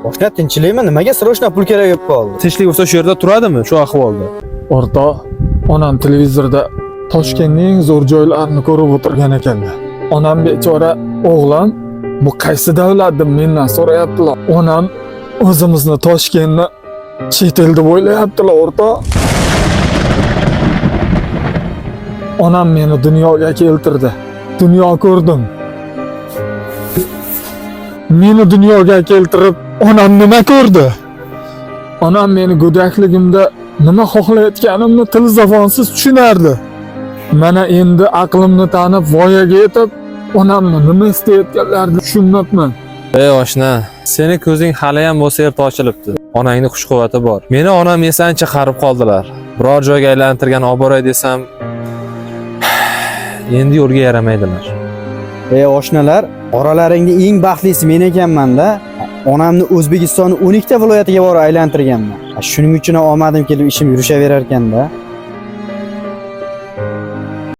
Oshna, tinchlikmi? Nimaga срочно pul kerak bo'lib qoldi? Tinchlik bo'lsa shu yerda turadimi shu ahvolda? O'rtoq, onam televizorda Toshkentning eng zo'r joylarini ko'rib o'tirgan ekanlar. Onam bechora, o'g'lim, bu qaysi davlat deb mendan so'rayaptilar. Onam o'zimizni Toshkentni chet el deb o'ylayaptilar, o'rtoq. Onam meni dunyoga keltirdi. Dunyo ko'rdim. Meni dunyoga keltirib, onam nima ko'rdi? Onam meni go'dakligimda nima xohlayotganimni til zabonsiz tushunardi. Mana endi aqlimni tanib voyaga yetib, onamni nima istayotganlarini tushunmabman. Ey oshna, seni ko'zing haliyam bo'lsa erta ochilibdi. Onangni kuch quvvati bor. Meni onam esa ancha qarib qoldilar. Biror joyga aylantirgan olib boray desam, endi yo'lga yaramaydilar. Ey oshnalar, oralaringda eng baxtlisi men ekanman-da. Onamni O'zbekistonning 12 ta viloyatiga borib aylantirganman. Shuning uchun ham omadim kelib ishim yurishaverar ekanda.